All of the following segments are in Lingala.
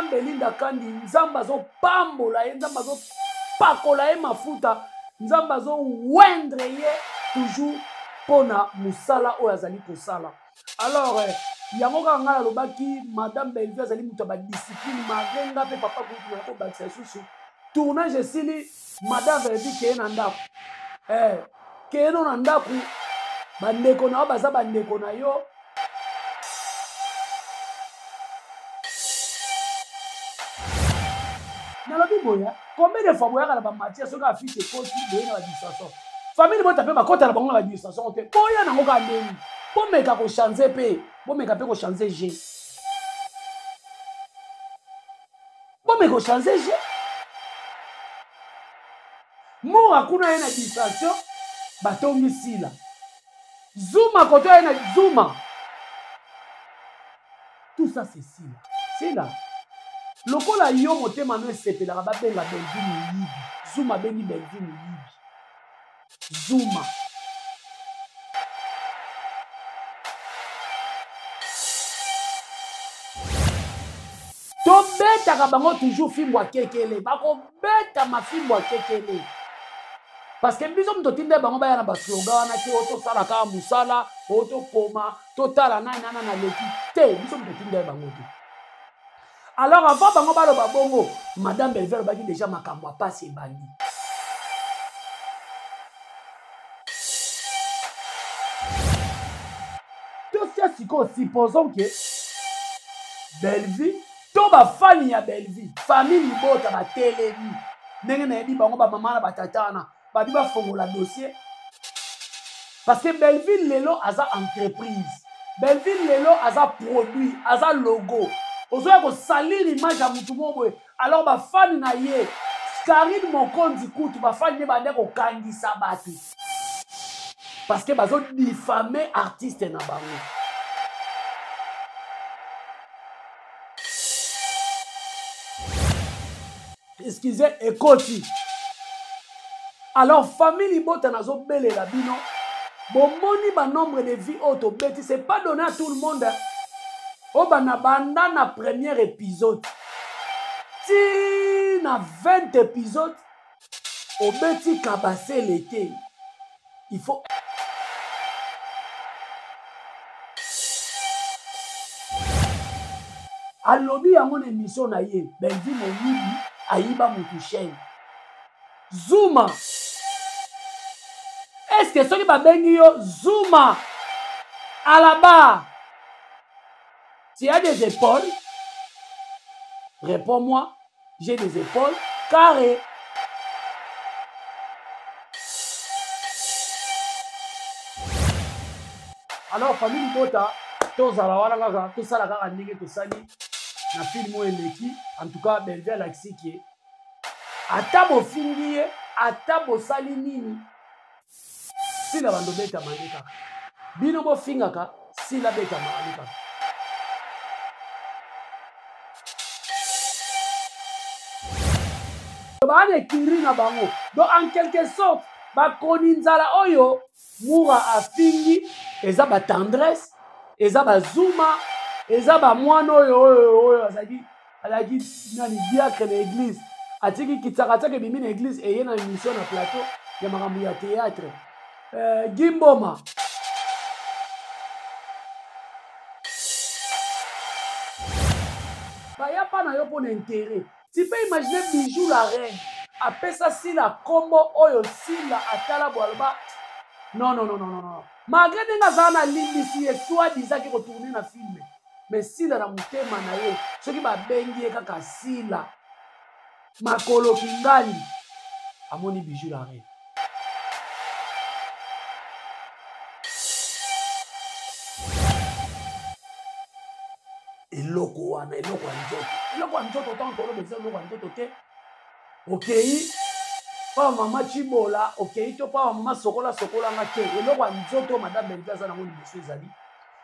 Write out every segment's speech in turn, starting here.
Madame Belinda Kandi, Nzambe azopambola ye, Nzambe azopakola ye mafuta, Nzambe azowendre ye toujours mpona mosala oyo azali kosala. Alors, eh, yango kaka ngai nalobaki Madame Bellevue azali moto ya badiscipline malgré nga mpe papa kutu na kobakisa lisusu tournage esili Madame Bellevue keye na ndako eh, keye no na ndako bandeko na yo baza bandeko na yo nalobi boye combien de fois boyaka na bamatière soki affiche ekoti boye na badistraction famille libota mpe bakota na bango na badistraction te boya nango kaka ndeni bomeka kochange mpe bomeka mpe kochange jeu bomeka kochange jeu mura kuna ye na distraction batongi sila Zuma koto ye na Zuma. Tout ça c'est Sila. Sila. Lokola yo motema no esepelaka babenga Bellevue moyibi. Zuma abengi Bellevue moyibi. Zuma. Tobetaka bango toujours fimbo ya kekele. Bakobetama fimbo ya kekele. Parce que biso moto tinda bango baya na baslogan wana te oyo tosala kaka mosala oyo tokoma totala nani nana na leki te biso moto tinda bango te alors avant bango baloba bongo madame Bellevue alobaki déjà makambo ya pasi ebandi tosia sikoyo supposons que Bellevue to bafani ya Bellevue famille libota batelemi ndenge nayebi bango bamama na batata wana babi bafongola dossier parce que Bellevue lelo aza entreprise Bellevue lelo aza produit aza logo ozoya kosalir image ya motu moko boye alors bafani na ye Karine Mokonzi kutu bafani nde bande kokangisa bato parce que bazodifame artiste na bango excuse ekoti alors famille libota nazobelela bino bomoni banombre de vie oyo tobeti c'est pas donné à tout le monde oyo bana banda na première épisode ti na 20 épisode obeti kabasele te il faut alobi yango na émission na ye Bellevue moyibi ayiba mutu chaîne Zuma est ce que soki babengi yo Zuma à la barre tu as des épaules réponds-moi j'ai des épaules carrées alors famille libota tozala wana kaka tosala kaka ndenge tosali na film oyo eleki en tout cas Bellevue alakisi ke ata bofingi ye ata bosali nini sila bando betama nde kaka bino bofingaka sila betama nde kaka baa na ekiri na bango donc en quelque sorte bakoni nzala oyo mura afingi eza batendresse eza bazuma eza bamwana oyo oyo oyo azalaki azalaki nani diacre na église atiki kitsakatsaka ebimi na église eye na émission na plateau ya makambo ya théâtre euh, gimboma baya mpa na yo mpo na intérêt tu peux imaginer bijou la reine apesa sila nkombo oyo sila atala bo aloba non non non non non malgré ndenge azala na limbisi ye soit disant ke kotourne na filme mais sila na motema na ye soki babengi ye kaka sila makolo kingali amoni bijou la reine eloko wana eloko ya nzoto eloko ya nzoto ntango toloba eza eloko ya nzoto te okei pa mama chibola okei to pa mama sokola sokola nga te eloko ya nzoto madame Bellevue aza nango liboso ezali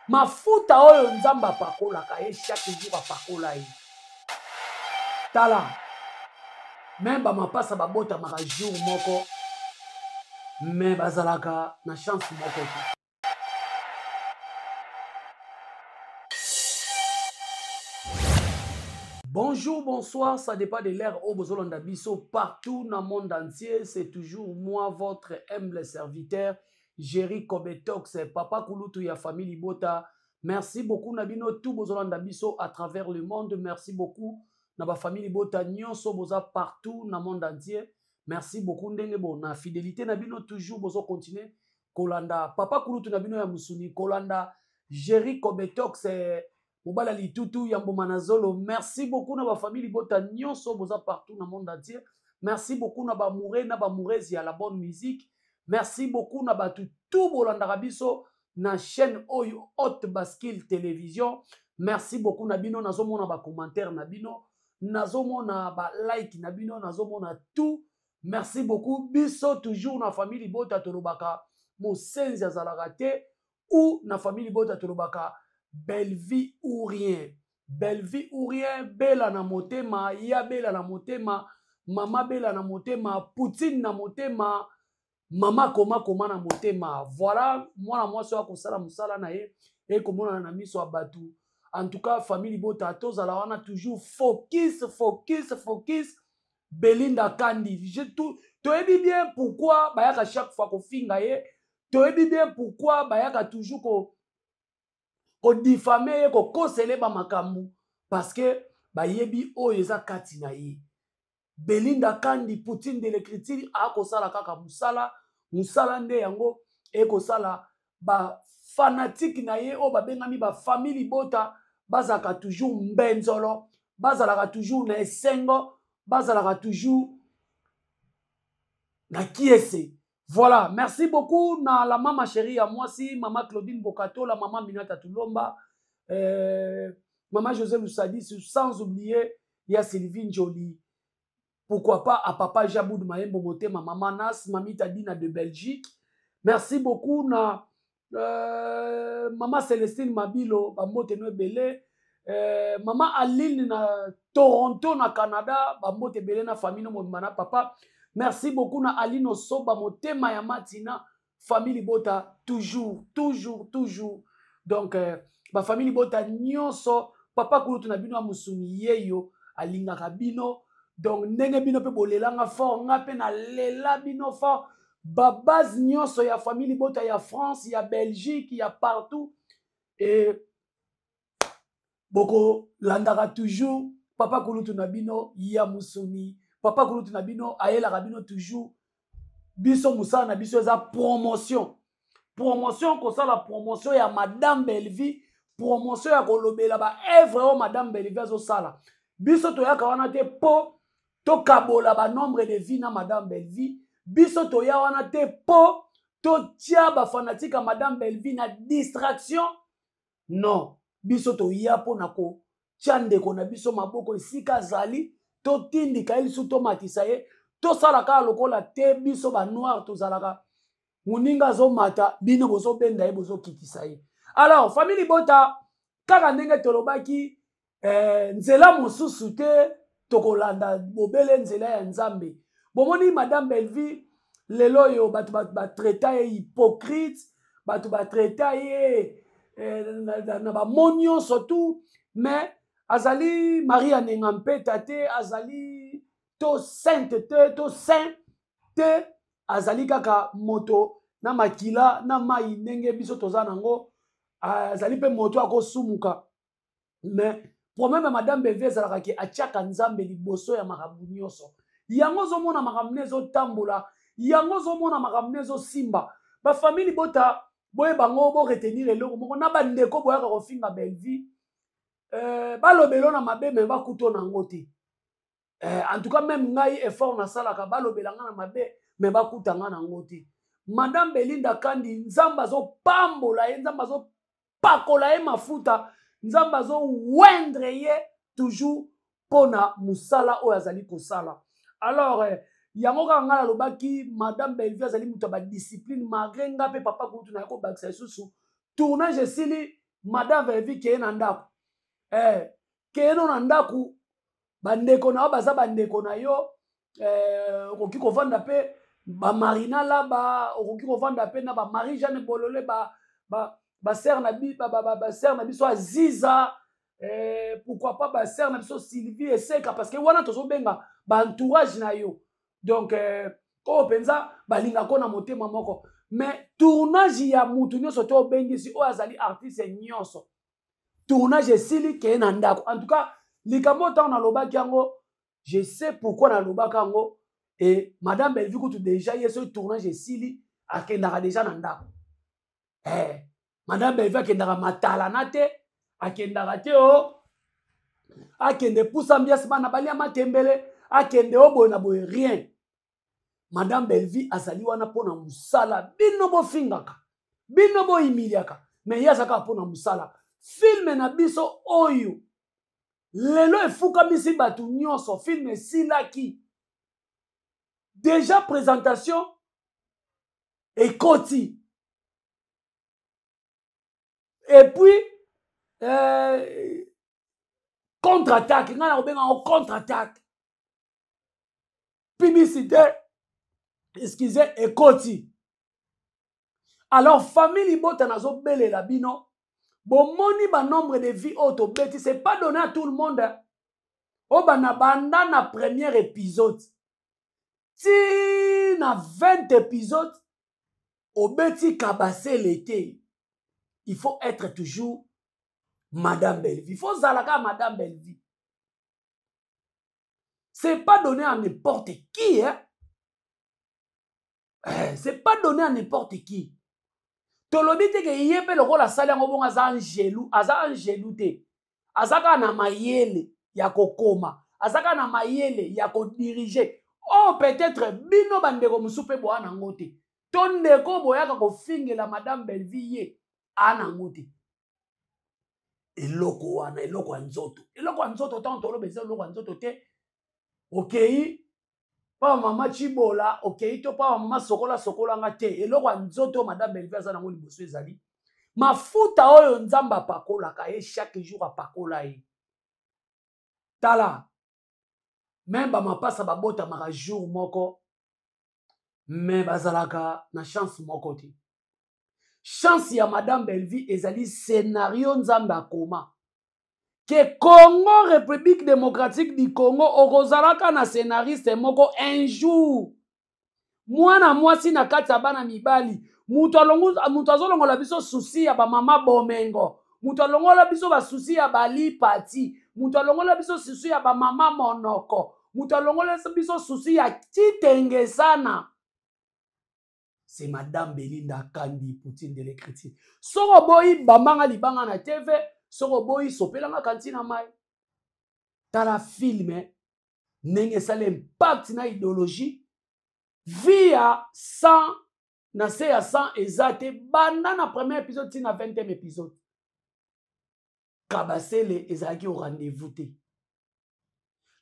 mafuta oyo nzambe apakolaka ye chaque jour apakola ye tala meme bamapasa babotamaka jour moko me bazalaka na chance moko te Bonjour, bonsoir, ça dépend de l'heure oyo bozolanda biso partout dans le monde entier. C'est toujours moi, votre humble serviteur, Jerry Kobetox, Papa Kulutu ya famille Libota. Merci beaucoup na bino tout bozolanda biso à travers le monde. Merci beaucoup na ba famille Libota nyonso boza partout dans le monde entier. Merci beaucoup ndenge bo na fidélité na bino toujours bozo continuer kolanda Papa Kulutu na bino ya musuni kolanda Jerry Kobetox eh, mobali ya litutu ya mboma na zolo. Merci beaucoup na bafamille libota nyonso boza partout na monde entier. Merci beaucoup na bamoure na bamourese ya la bonne musique. Merci beaucoup na bato tout bolandaka biso na chaîne oyo Haute Bascule Télévision. Merci beaucoup na bino, nazomona bacommentaire na bino, nazomona balike na bino, nazomona tout. Merci beaucoup. Biso toujours na famille libota tolobaka mosenzi azalaka te, ou na famille libota tolobaka Bellevue ou rien. Bellevue ou rien, Bella na motema, ya Bella na motema, mama Bella na motema, Poutine na motema, mama koma koma na motema. Voilà, mwana mwasi oyo akosala mosala na ye ekomonana na miso ya bato. En tout cas, famille libota tozala wana toujours focus, focus, focus. Belinda Kandi, toyebi bien pourquoi bayaka chaque fois kofinga ye, toyebi bien pourquoi bayaka toujours ko kodifame ye, kokosele ba makambo, parce que bayebi oyo eza kati na ye. Belinda Kandi, Poutine de l'écriture, akosala kaka mosala, mosala nde yango ekosala ba fanatique na ye oyo babengami ba famille libota bazalaka toujours mbenzolo, bazalaka toujours na esengo, bazalaka toujours na kiese. Voilà, merci beaucoup na la mama chérie ya mwasi, mama Claudine Bokato, la mama Minata Tulomba, mama José Lusadis, sans oublier ya Sylvie Njoli, pourquoi pas à papa Jaboud Maembo Motema, mama Nas, mamita Dina de Belgique. Merci beaucoup na mama Célestine Mabilo, bambote no ebele, mama Aline na Toronto na Canada, bambote ebele na famille no mobimba na papa. Merci beaucoup na Aline Osoba Motema ya Matina, famille libota toujours, toujours, toujours. Donc ba famille libota nyonso, papa kulutu na bino ya musuni yeyo alingaka bino. Donc ndenge bino pe bolelanga fort, nga pe na lela bino fort. Ba base nyonso ya famille libota ya France, ya Belgique, ya partout. Et boko landaka toujours papa kulutu na bino ya musuni, papa kulutu na bino ayelaka bino toujours. Biso musala na biso eza promotion, promotion, kosala promotion ya Madame Bellevue, promotion ya kolobela ba œuvre oyo Madame Bellevue azosala. Biso toyaka wana te po tokabola ba nombre de vie na Madame Bellevue. Biso toya wana te po totia ba fanatique ya Madame Bellevue na distraction. Non, biso toya po na kotia ndeko na biso maboko esika azali, totindika ye lisusu, tomatisa ye, tosala kaka lokola te biso ba noir tozalaka moninga azomata, bino bozobenda ye, bozokitisa ye. Alors famille libota, kaka ndenge tolobaki, nzela mosusu te, tokolanda bobele nzela ya Nzambe. Bomoni Madame Bellevue lelo oyo bato batraita ye hypocrite, bato batraita ye na bamo nyonso tout, mais azali Maria Nenga Mpeta te, azali to sainte te, to saint te, azali kaka moto na makila na mai ndenge biso toza nango, azali mpe moto akosumuka. Mais problème ya Madame Bellevue ezalaka ke atiaka Nzambe liboso ya makambo nyonso. Yango ozomona makambo ne ezotambola, yango ozomona makambo ne ezosimba. Ba famille libota boyeba ngo, bo retenir eloko moko na bandeko boyaka kofinga Bellevue, balobelo na mabe mais bakuto nango te. En tout cas même ngai effort nasalaka balobela nga na mabe mais bakuta nga nango te. Madame Belinda Kandi, Nzambe azopambola ye, Nzambe azopakola ye mafuta, Nzambe azowendre ye toujours mpona mosala oyo azali kosala. Alors yango kaka ngai nalobaki Madame Bellevue azali moto ya badiscipline, malgré nga mpe papa kutu na ye kobakisa lisusu tournage esili, Madame Bellevue keye na ndako, keye no na ndako, bandeko na yo baza bandeko na yo, okoki kovanda pe ba Marina Laba, okoki kovanda pe na ba Marie Jeanne Bolole, ba sœur na bi, ba, ba, ba, ba sœur na biso Aziza. pourquoi pas basere na biso Sylvie Eseka, parce que wana tozobenga baentourage na yo. Donc oyo mpenza balingako na motema moko. Mais tournage ya mutu nyonso to obengisi oyo azali artiste nyonso, tournage esili, keye na ndako. En tout cas, likambo ntango nalobaki yango, je sais pourquoi nalobaka yango. Et madame Bellevue kutu déjà, ye soki tournage esili, akendaka déjà na ndako. Madame Bellevue akendaka matalana te, akendaka te o akende pusa ambiance, bana balia matembele, akende o boye na boye, rien. Madame Bellevue azali wana mpona mosala. Bino bofingaka, bino bohumiliaka, mais ye aza kaka mpona mosala. Film na biso oyo lelo efukamisi bato nyonso, film esilaki déjà, présentation ekoti, et puis contre-attaque. Ngai na kobenga yango contre-attaque, publicité, excusez, ekoti. Alors famille libota, nazobelela bino, bomoni banombre de vues oyo tobeti, c'est pas donné à tout le monde. Oyo bana banda na premier épisode ti na 20 épisode, obeti kabasele te. Il faut être toujours madame Bellevue, il faut ozala kaka madame Bellevue. C'est pas donné à n'importe qui, hein? C'est pas donné à n'importe qui. Tolobi te ke ye mpe lokola asali yango bongo aza angelu. Aza angelu te, aza kaka na mayele ya kokoma, aza kaka na mayele ya kodiriger. Oyo peut-être bino bandeko mosusu mpe boya nango te, to ndeko boyaka kofingela madame Bellevue, ye aa nango te eloko wana, eloko ya nzoto. Eloko ya nzoto, ntango toloba, eza eloko ya nzoto te. Okei pa mama Chibola, okei to pa mama Sokola, sokolanga te. Eloko ya nzoto madame Bellevue aza nango liboso ezali mafuta oyo Nzambe apakolaka ye chaque jour, apakola ye. Tala, même bamapasa babotamaka jour moko, mais bazalaka na chance moko te. Chance ya madame Bellevue ezali scénario Nzambe akoma ke Congo, République démocratique du Congo, okozalaka na scénariste moko un jour, mwana mwasi na kati ya bana mibali, moto azolongola biso souci ya bamama bomengo, moto alongola biso basoucis ya balipati, moto alongola biso souci ya bamama monoko, moto alongola biso souci ya titengesana, c'est madame Belinda Kandi, Poutine de l'écriture. Soki oboyi, bambanga libanga na TV. Soki oboyi, sopelanga kanti na mai. Tala film ndenge esala impact na idéologie via 100 na se ya 100 eza te. Banda na premier épisode ti na 20e épisode, kabasele ezalaki au rendez-vous te.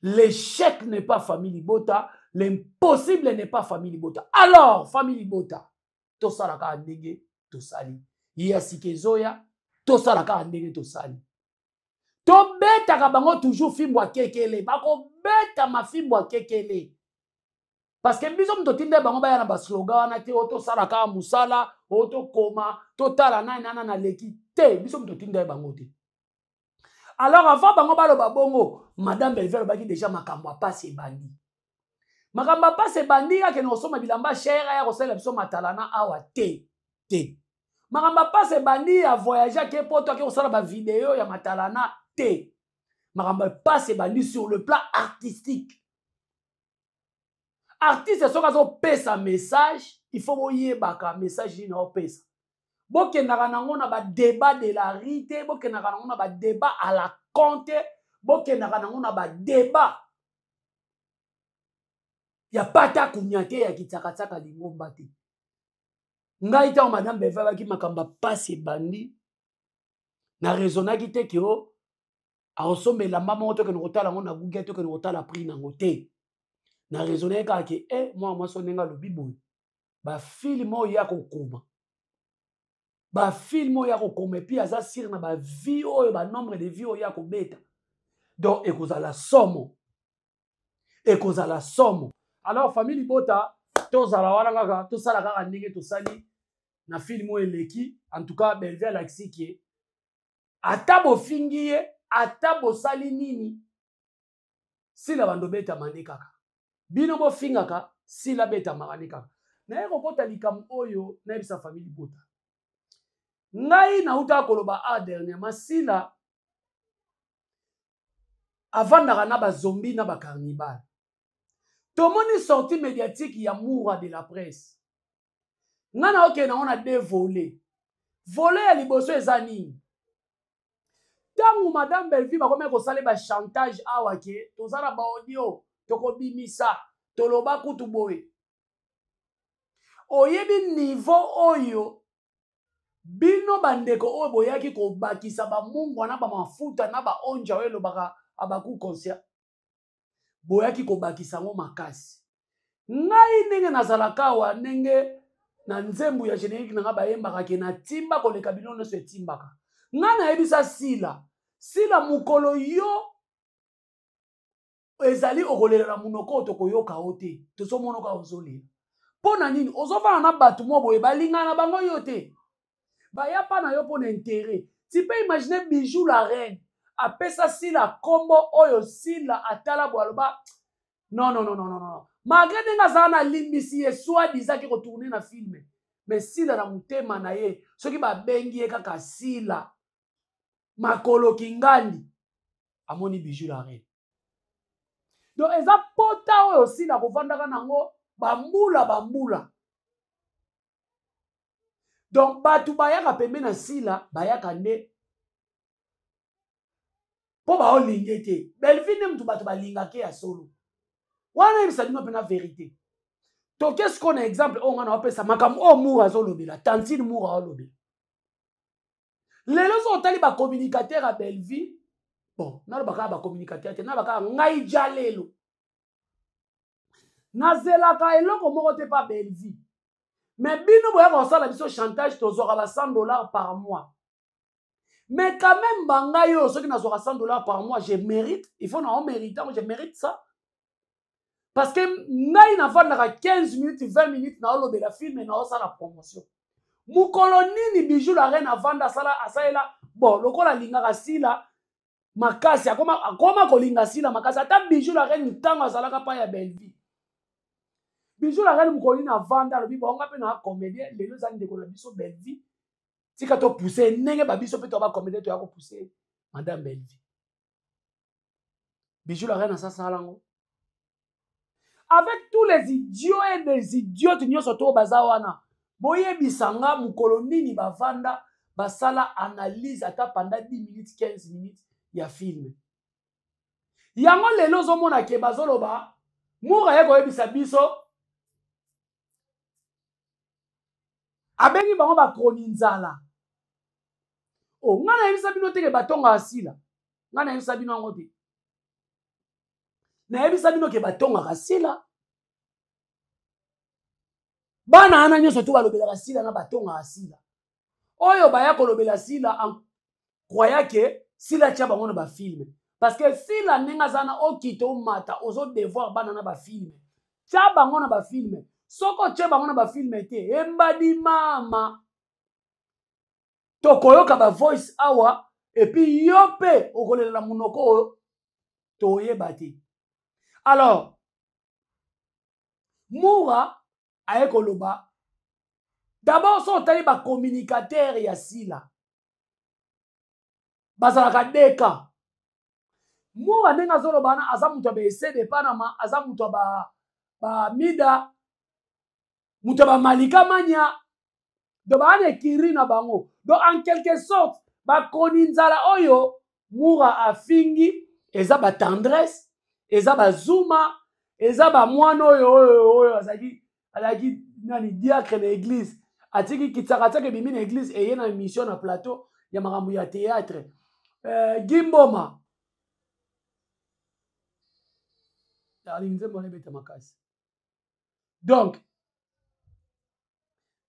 L'échec n'est pas famille libota, l'impossible n'est pas famille libota. Alors famille libota, tosala kaka ndenge tosali ye ya sika ezoya, tosala kaka ndenge tosali, tobetaka bango toujours fimbo akekele, bakobeta mafimbo akekele, parce que biso moto tinda bango baya na baslogan wana te. Oyo tosala kaka mosala, oyo tokoma, totala nani nana naleki te, biso moto tinda bango te. Alors avant bango baloba bongo, madame Bellevue alobaki déjà makambo ya pasi ebandi, makambo ya pasi ebandi. Akende kosomba bilamba cher, aya kosalela biso matalana awa te te. Makambo ya pasi ebandi, ya voyage, ake poto, ake kosala bavideo ya matalana te. Makambo ya pasi ebandi sur le plan artistique. Artiste soki azopesa message, il faut boyebaka message nini aopesa. Bokendaka nango na badébat de la rue te, bokendaka nango na badébat à la con te, bokendaka nango na badébat ya pata kunya te, ya kitsakatsaka lingomba te. Ngai ntango madame Beva abaki makambo ya pasi ebandi, na raisonnaki te ke o akosomba elamba moko, tokende kotala yango na Google, tokende kotala prix nango te. Na raisonnaki kaka ke mwana mwasi oyo, ndenge alobi boye, bafilm oyo ya kokoma, bafilm oyo ya kokoma, et puis aza sûr na bavues oyo, banombre de vues oyo ya kobeta, donc ekozala somo, ekozala somo. Alors famille libota, tozala wana kaka, tosala kaka ndenge tosali na film oyo eleki. En tout cas, Bellevue alakisi ke ata bofingi ye. Ata bosali nini, Sila bando betama nde kaka. Bino bofingaka, Sila betamaka nde kaka. Naye kokota likambo oyo nayebisa famille libota. Ngai nautaka koloba a dernièrement Sila avandaka na ba zombie na ba carnibal. Tomoni sortie médiatique ya Moura de la presse. Nga na okende nango na deux volets. Volet ya liboso eza nini? Ntango Madame Bellevue bakomaki kosala ba chantage awa ke toza na ba audio tokobimisa toloba kutu boye. Oyebi niveau oyo bino bandeko oyo boyaki kobakisa bamungwa na bamafuta na baonja oyo elobaka abaku conscient boyaki kobakisa yango makasi. Ngai ndenge nazalaka awa, ndenge na nzembo ya generique na ngai bayembaka ke natimba koleka bino nyonso etimbaka, ngai nayebisa Sila, Sila mokolo yo ezali okolela na monoko oyo tokoyoka yo te, tozomonoka ozolela mpo na nini? Ozofanda na bato moko boye balingana na bango yo te, baya mpa na yo mpo na interet. Tu peux imaginer Bijou la reine apesa Sila kombo oyo Sila atala bo aloba non non non non non, malgré ndenge azala na limbisi ye soit disant ke kotourner na film, mais Sila na motema na ye soki babengi ye kaka Sila makolo kingandi amoni Bijou la reine. Donc eza pota oyo Sila kovandaka nango bambula bambula. Donc bato bayaka pembe na Sila bayaka nde mpo baolinge te. Bellevue nde moto bato balingake ya solo wana, yebisa bino mpena verité. Toke sikoyo na exemple oyo nga na opesa makambo oyo Moura azolobela, tantine Moura aolobela lelo. So otali bacommunicateur ya Bellevue, bon, naloba kaka bacommunicateur te, naloba kaka ngai ja lelo nazelaka eloko moko te pa Bellevue, mais bino boyaka kosala biso chantage, tozwaka ba 100 $ par mois. Mais quand même bangai oyo soki nazwaka 100 $ par mois, je mérite, il faut na omérite yango, je mérite ça parce que ngai navandaka 15 minutes, 20 minutes naolobela film, naosala promotion. Mokolo nini Bijou la reine avanda asala asalela? Bon, lokola alingaka Sila makasi, akoma, akoma kolinga Sila makasi. Ata Bijou la reine ntango azalaka pa ya Bellevue, Bijou la reine mokolo nini avanda alobi bonga mpe na comédien? Lelo eza ndeko na biso Bellevue, tika topousse ndenge babiso mpe to bacomédien toya kopousse madame Bellevue. Bijou la reine asasala yango avec tous les idiots et des idiotes nyonso to baza wana. Boyebisa nga mokolo nini bavanda basala analyse ata pendant 10 minutes, 15 minutes ya film yango? Lelo ozomona ke bazoloba Mura ye koyebisa biso abengi bango bakroni nzala. O ngai nayebisa bino teke batongaka Sila, ngai nayebisa bino yango te, nayebisa bino ke batongaka Sila. Bana wana nyonso to balobelaka Sila na batongaka Sila, oyo baya kolobela Sila en croyant ke Sila tia bango na bafilme, parce que Sila ndenge aza na okita omata, ozo devoir bana na bafilme, tia bango na bafilme. Soki otie bango na bafilme te, embadi mama, tokoyoka bavoice awa, epuis yo mpe okolela na monoko oyo toyeba te. Alors Mura aye koloba d'abord, so otali bacommunicateur ya Sila bazalaka deka. Mura ndenge azoloba wana, aza moto ya baese de Panama, aza moto ya bamida, moto ya bamalika mania, donc baa na ekiri na bango. Donc en quelque sorte bakoni nzala oyo Mura afingi eza batendresse, eza bazuma, eza bamwana oyo oyo oyo azalaki nani, diacre na église, atiki kitsakatsaka ebimi na église, eye na émission na plateau ya makambo ya théâtre. Gimboma alingi nzembo wana ebeta makasi. Donc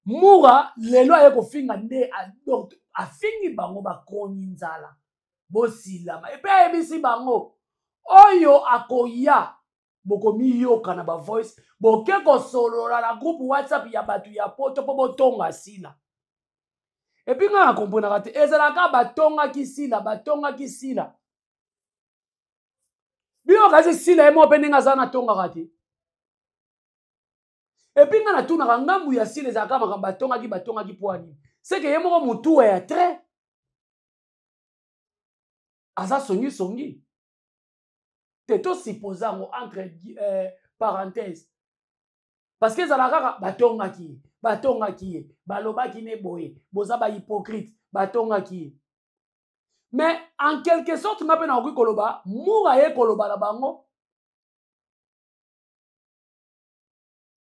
Mura lelo aye kofinga nde afingi bango bakoni nzala bosilama, epe ayebisi bango oyo akoya bokomiyoka na bavoice, boke kosolola na groupe WhatsApp ya bato ya poto mpo botonga Sila. Epuis ngai nakomprenaka te, ezalaka batongaki Sila, batongaki Sila. Bino kasi Sila ye moko mpe ndenge aza natongaka te. Epuis ngai natunaka ngambu ya Sila ezalaka makambo batongaki batongaki mpo nini? Seke ye moko motuwa ya trait aza songisongi te. Tosupose yango entre parenthèse, parce que ezalaka kaka batongaki ye, batongaki ye, balobaki ne boye, boza bahypocrite, batongaki ye. Mais en quelque sorte nga mpe nakoki koloba Mura ye koloba na bango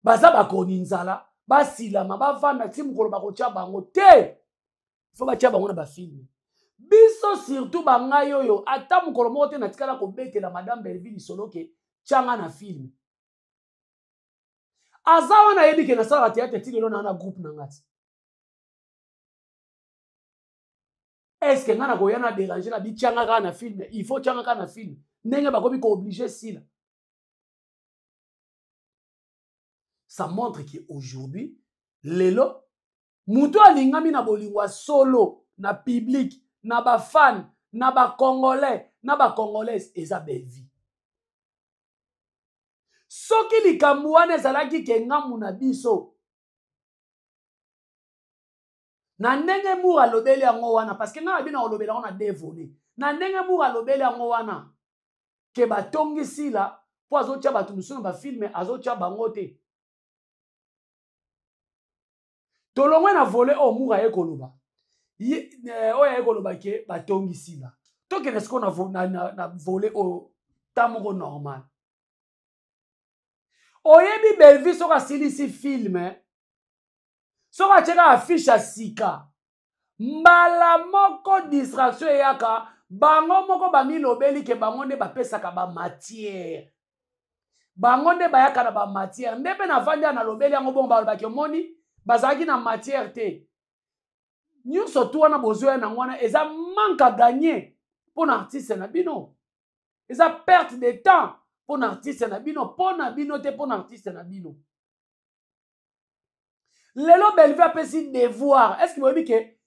baza bakoni nzala, basilama, bavanda ti mokolo bakotya bango te. Fo batya bango na bafilme. Biso surtout bangai oyo ata mokolo moko te natikala kobetela madame Bellevue lisolo ke tyanga na filme. Aza wana ayebi ke nasalaka théâtre ti lelo naa na groupe na nga ti. Est ce que ngai nakoya na déranger na bityanga kaka na filme? Il faut tyanga kaka na filme ndenge bakomi kooblige Sila. Ça montre que aujourd'hui lelo moto alingami na bolingo ya solo na public, na bafan, na bacongolais, na bacongolaise, eza Bellevue. Soki likambo wana ezalaki ke ngambu na biso na ndenge Mour alobeli yango wana, parce que ngai na bino alobeli yango na deux volets, na ndenge Mour alobeli yango wana ke batongi Sila mpo azotya bato mosusu na bafilme, azotya bango te. Tolongwe na volet oyo Mour aye koloba, oyo aye koloba ke batongi Sila. Tokende sikoyo na volet oyo ta moko normal. Oyebi Bellevue soki asilisi filme, soki atiaka affiche ya sika, mbala moko distraction eyaka. Bango moko bamilobeli ke bango nde bapesaka bamatière, bango nde bayaka na bamatière. Nde mpe navandi ya nalobeli yango bongo, balobaki omoni bazalaki na matière te. Nyonso tu wana bozoya nango wana eza manque à gagner mpo na artiste na bino, eza perte de temps mpo na artiste na bino, mpo na bino te, mpo na artiste na bino. Lelo Bellevue apesi devoir. Est ce que boyebi ke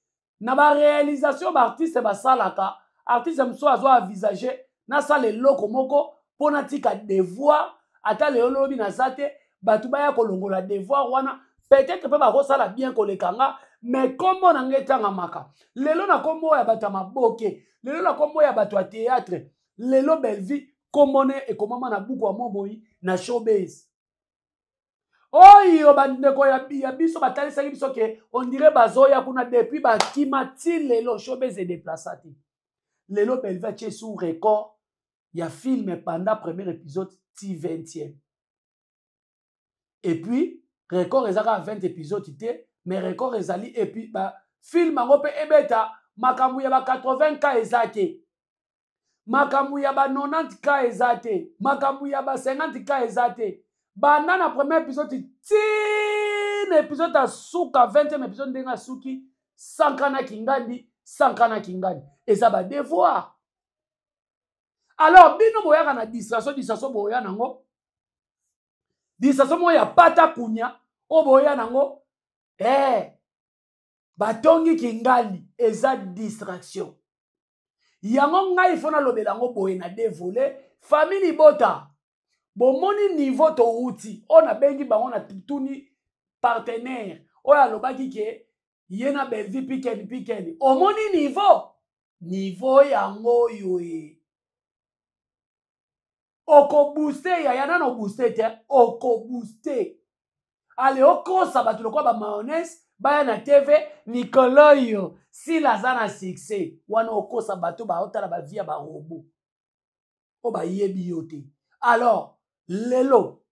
na baréalisation baartiste basalaka, artiste mosusu azwa avisage nasala eloko moko mpo natika devoir, ata lelo lobi naza te, bato baya kolongola devoir wana, peut-être mpe bakosala bien koleka nga, mais nkombo na ngai etangamaka lelo na nkombo ya bato ya maboke, lelo na nkombo ya bato ya théâtre. Lelo Bellevue nkombo ne ekomama na buku ya momoi na showbase oyo bandeko ya biso batalisaki biso ke ondire bazoya kuna depuis bakima ti lelo showbase edeplasa te. Lelo Bellevue atie sous record ya film pendant premier épisode ti 20e, et puis record eza kaka 20 épisode te, mais record ezali. Et puis ba film yango mpe ebeta makambo ya ba 80K eza te, makambo ya ba 90K eza te, makambo ya ba 50K eza te. Banda na premier épisode ti na épisode ya suka 20e épisode, ndenge asuki 100K na kingandi, 100K na kingandi, eza ba devoir. Alors bino boyaka na distraction, distraction boya nango, distraction moko ya pata kunya oyo boya nango, batongi kingali, eza distraction. Yango ngai fo nalobela yango boye na deux volets. Famille libota, bomoni niveau towuti oyo nabengi bango na tuni partenaire oyo alobaki ke ye na Bellevue pikeni pikeni, omoni niveau yango oyo e okobooste yaya nano obooste te, okobooste ale okosa bato lokola bamayonnaise baya na TV mikolo oyo Sila aza na succès wana, okosa bato baotala bavie ya barobo oyo bayebi yo te. Alors lelo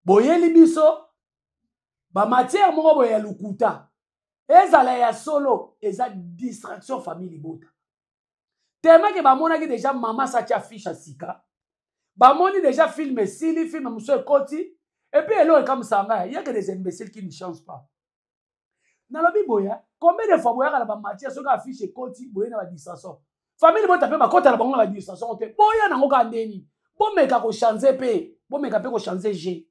boyeli biso bamatière moko boye ya lokuta, ezala ya solo, eza distraction. Famille libota, tellement ke bamonaki déjà mama sati affiche ya sika, bamoni déjà film esili, film mosusu ekoti. Et puis eloko ekamwisaka ngai, yake des imbéciles qui ne changent pas. Nalobi boye, combien de fois boyaka na bamatière, soki affiche ekoti boye na badistraction? Famille libota mpe bakota na bango na badistraction te, boya nango kaka ndeni. Bomeka kochange mpe, bomeka mpe kochange g,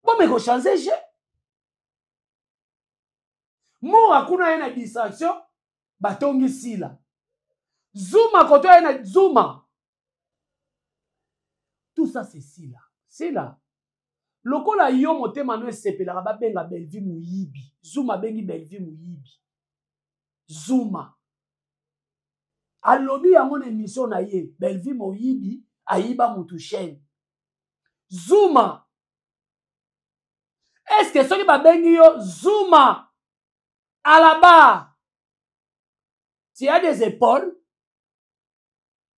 bomeka kochange g. Mura kuna ye na distraction, batongi Sila. Zuma koto ye na Zuma. Tout ça c'est Sila. Sila. Lokola yo motema no esepelaka babenga Bellevue moyibi. Zuma abengi Bellevue moyibi. Zuma. Alobi yango na émission na ye. Bellevue moyibi ayiba mutu chaîne. Zuma. Est-ce que soki babengi yo Zuma à la barre Tu as des épaules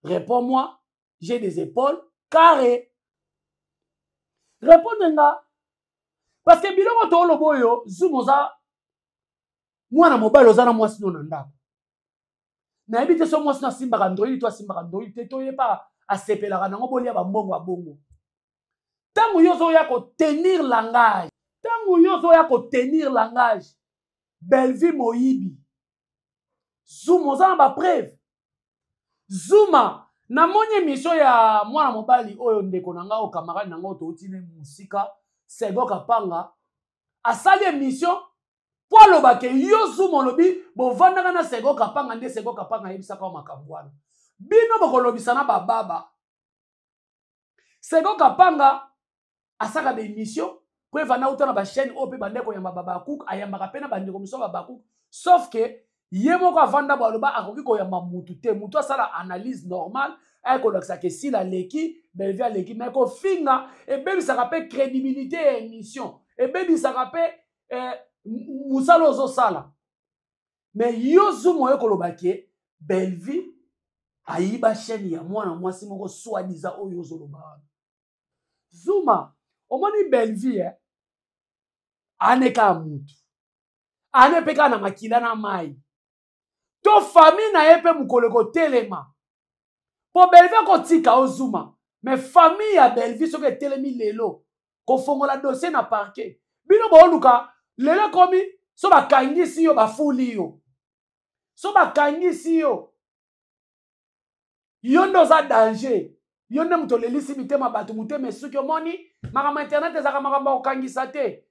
Réponds-moi, j'ai des épaules carrées. Répondre nga. Parce que biloko toloba oyo Zuma oza mwana mobali oza na mwasi no na ndako. Nayebi te so mwasi no asimbaka android to asimbaka android te to ye pa asepelaka nango bolia bambongo ya bongo. Ntango yo ozoya kotenir langage, ntango yo ozoya kotenir langage, Bellevue moyibi, Zuma oza na ba preuve. Zuma namoni emission ya mwana mobali oyo ndeko na nga oyo camarade na nga oyo touti ne mosika Sego Kapanga asali emission mpo aloba ke yo Zuma olobi bovandaka na Sego Kapanga nde Sego Kapanga ayebisaka yo makambo wana. Bino bokolobisa na bababa. Sego Kapanga asaka ba émission po evanda uta na ba chaîne oyo mpe bande koyamba babakuk ayambaka mpe na bandeko mosusu ya babakuk sauf que ye moko avanda bo aloba akoki koyamba mutu te mutu asala analyse normale aye kolakisa ke sila aleki bellevue aleki mais kofinga ebebisaka mpe crédibilité ya émission ebebisaka mpe eh, mosala ozosala mais yo zuma oye koloba ke bellevue ayiba chaîne ya mwana mwasi moko soi-disant oyo ozoloba wana Zuma omoni Bellevue eh? ane kaka mutu ane mpe kaka na makila na mai to famille na ye mpe mokolo ekotelema mpo Bellevue akotika o Zuma mais famille ya Bellevue soki etelemi lelo kofongola dossier na parquet bino booluka lelo ekomi so bakangisi yo bafuli yo so bakangisi yo yo nde oza danger yo nde moto olelisi mitema bato motema esuki omoni makambo internet ezalaka makambo ya kokangisa te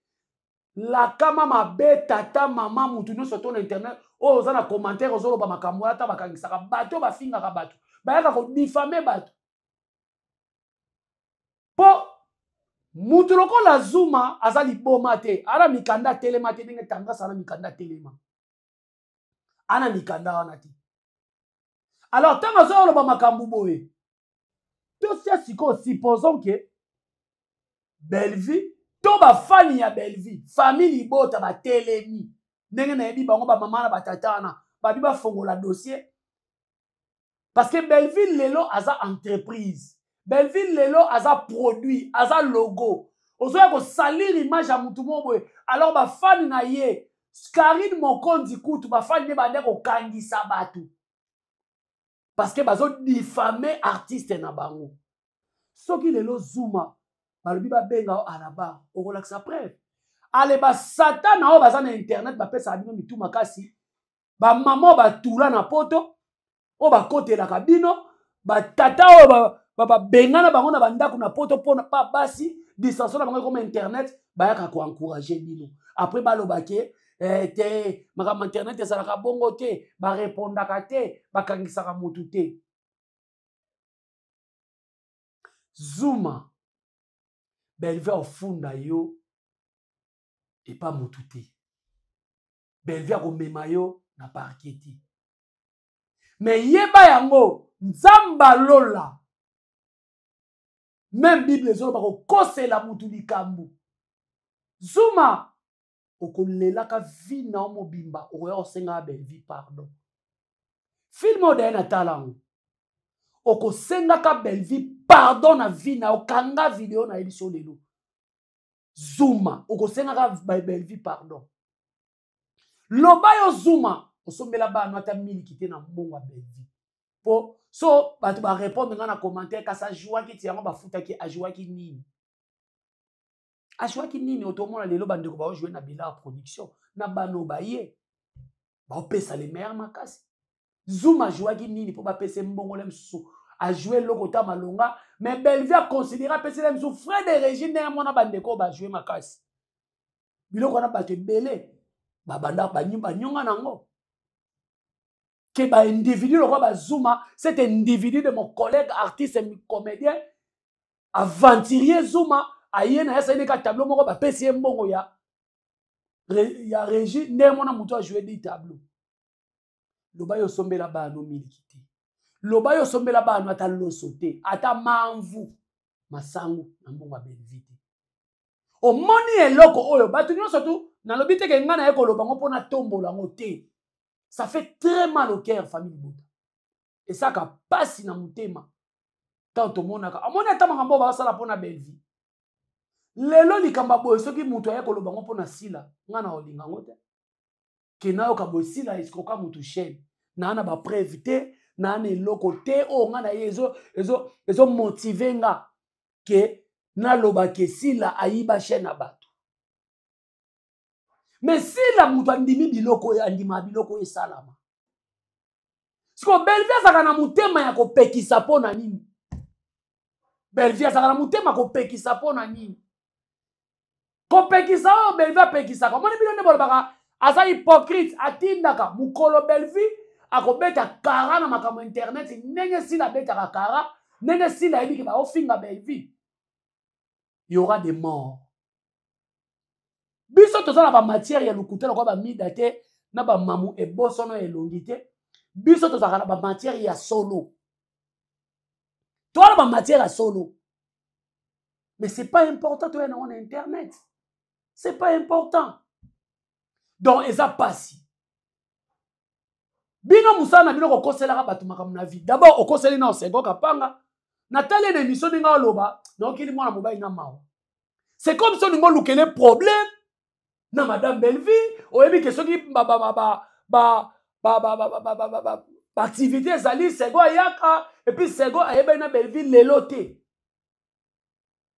lakama mabe tata mama motu nyonso to na internet oyo oza na commentaire ozoloba makambo wana ata bakangisaka bato bafingaka bato bayaka kodifame bato mpo motu lokola zuma aza liboma te ana mikanda atelema te ndenge tangasa ana mikanda atelema ana mikanda wana te alors ntango azoloba makambo boye tosia sikoyo supposons ke bellevue to bafani ya bellevue famille libota batelemi ndenge nayebi bango bamama na batata wana babi bafongola dossier parce que bellevue lelo aza entreprise bellevue lelo aza produit aza logo ozoya kosalir image ya motu moko boye alors bafani na ye karine mokonzi kutu bafani nde bande kokangisa bato parce que bazodifame artiste na bango soki lelo zuma balobi babenga yo alaba okolakisa preuve ale basatana oyo baza na internet bapesaka bino mitu makasi bamama oyo batula na poto oyo bakotelaka bino batata oyo babengana bango na bandako na poto mpo pa basi distraction na bango ekoma internet bayaka koencourage bino apres baloba ke eh, te makambo internet ezalaka bongo te barepondaka te bakangisaka motu te zuma belve ofunda yo epa motu te Bellevue akomema yo na parquet te mais yeba yango nzambe alola meme bible ezoloba kokosela mutu likambo zuma okolelaka vie na yo mobimba okoya kosengaka bellevue pardon filme oyo daye natala yango okosengaka bellevue pardon na vie na yo kanga video na yebiso lelo zuma okosengaka bellevue pardon loba yo zuma osombela bana ata miliki te na mbongo ya bellevue po so bato barepondre ngai na commentaire kasi ajouaki ti yango bafutaki ajouaki nini ajouaki nini otomona lelo bandeko baojoue na bilar production na bana oyo baye baopesa le meilleur makasi zuma ajouaki nini mpo bapesa ye mbongo le mosusu ajoue eloko ta malonga mais bellevue aconsidere apesela mosusu frais de régie ndenge mwana bandeko oyo bajoue makasi biloko wana bato ebele babanda banyonga na yango. Ke ba individu lokola ba Zuma, cet individu de mon collègue artiste et comédien, aventurier Zuma, aye na ye asali ka tableau moko bapesi ye mbongo ya régie nde mona moto ajoue di tableau. Loba yo osombela bana miliki te, loba yo osombela bana ata loso te, ata manvu masangu na mbongo ya Bellevue te. Omoni eloko oyo bato nyonso tu nalobi te ke ngai naye koloba yango mpo natombola yango te. Ça fait très mal au cœur, famille libota. Esaka pasi na motema ntango tomonaka, omoni ata makambo oyo basala mpo na Bellevue. Lelo likambo ya boye soki moto aye koloba yango mpo na Sila, ngai na olinga yango te. Ke nayoka boye Sila escroka moto chaîne, naa na bapreuve te, naa na eloko te oyo ngai na ye ezomotive nga ke naloba ke Sila ayiba chaîne na bato. Mais Sila moto andimi biloko oyo, andima biloko oyo esalama. Sikoyo Bellevue azalaka na motema ya kopekisa mpo na nini? Bellevue azalaka na motema kopekisa mpo na nini? Kopekisa oyo Bellevue apekisaka, omoni bino nde bolobaka aza hypocrite, atindaka mokolo Bellevue akobeta kara na makambo ya internet ndenge Sila abetaka kara, ndenge Sila ayebi ke baofinga Bellevue, y aura des morts. Biso toza na ba matière ya lokuta lokola ba mida te na ba mamu ebosono ya elongi te. Biso tozalaka na ba matière ya solo, toza na ba matière ya solo, mais c'est pas important toya nango na internet, c'est pas important. Donc eza pasi. Bino mosala na bino kokoselaka bato makambo na vie. D'abord okoseli na osego kapanga, natali na émission ndenge aloba naokili mwana mobali na mawa. C'est comme si olingi olukele problème na madame Bellevue. Oyebi ke soki baactivité ezali, Sego ayaka, et puis Sego ayebani na Bellevue lelo te,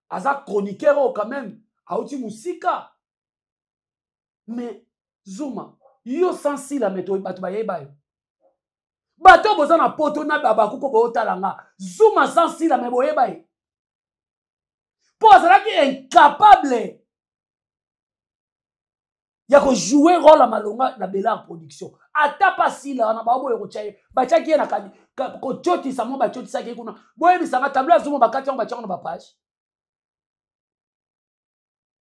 aza chroniqueur oyo quand même auti mosika. Mais Zuma, yo sans Sila, mais bato bayeba yo, bato boza na poto na bakuko bootala nga, Zuma sans Sila, mais boyeba ye mpo azalaki incapable ya kojouer rôle ya malonga na Bellar Production. Ata pa Sila wana baoboya kotya ye, batiaki ye na kotiotisa mo, batiotisaki ye kuna. Boyebisanga tableau ya Zuma bakati yango, batiango na bapage.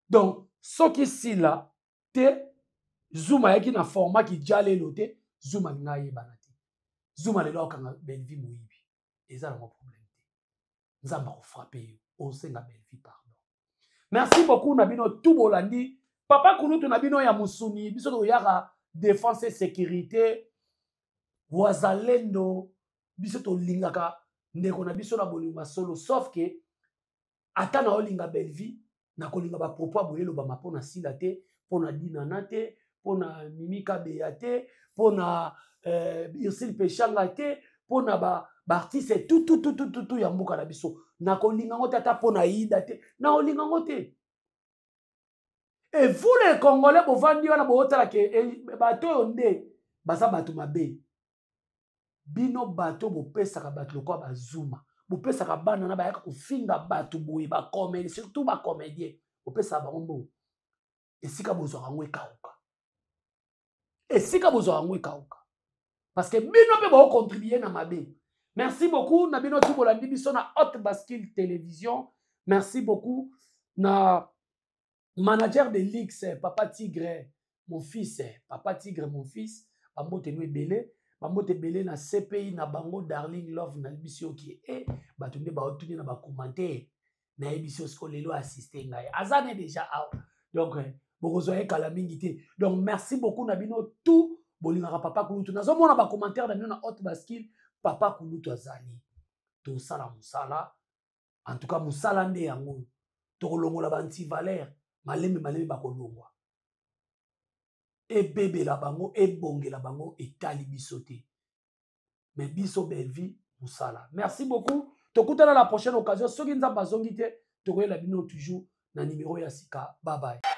Donc soki Sila te, Zuma ayaki na format kijalelo te, Zuma alinga ayebana te. Zuma lelo akanga Bellevue moyibi, eza nango problème te. Nzambe akofrape yo, osenga Bellevue pardon. Merci beaucoup na bino tout bolandi papa kulutu na bino ya musuni. Biso toyaka défense et sécurité wazalendo, biso tolingaka ndeko na biso na bolingo ya solo, sauf que ata na olinga Bellevue, na kolinga ba propos ya boye elobama mpo na Sila te, mpo na Dinana te, mpo na Mimi Kabeya te, mpo na Ursule Peshanga te, mpo na baartiste tout, tout, tout, tout, tout, tout ya mboka na biso. Na kolinga ngo te, ata mpo na Ida te, na kolinga ngo te. Et vous les Congolais bovandi wana bootala ke bato oyo nde baza bato mabe. Bino bato bopesaka bato lokola bazuma, bopesaka bana na bayaka kofinga bato boye, bacomédien, surtout bacomédien, bopesaka bango mbongo. Esika bozwaka yango ekauka, esika bozwaka yango ekauka, parce que bino mpe bocontribuer na mabe. Merci beaucoup na bino tu bolandi biso na Haute Bascule Télévision. Merci beaucoup na manager de Lix, Papa Tigre, mon fils, Papa Tigre, mon fils, bambote no ebele, bambote ebele na CPI na bango Darling Love na biso ki e bato nde baotuni na ba commentaire na yebi siko lelo assister ngai aza ne déjà awa. Donc bokozwa ye kala mingi te. Donc merci beaucoup na bino tout bolingaka Papa Kulutu. Nazomona ba commentaire na bino na Haute Bascule, Papa Kulutu azali tosala mosala. En tout cas mosala nde yango tokolongola ba antivaleur malembe malembe bakolongwa, ebebela bango, ebongela bango, etali biso te, mais biso Bellevue mosala. Merci beaucoup, tokutana la prochaine occasion. Soki Nzambe azongi te, tokoyela bino toujours na numéro ya sika. Bye bye.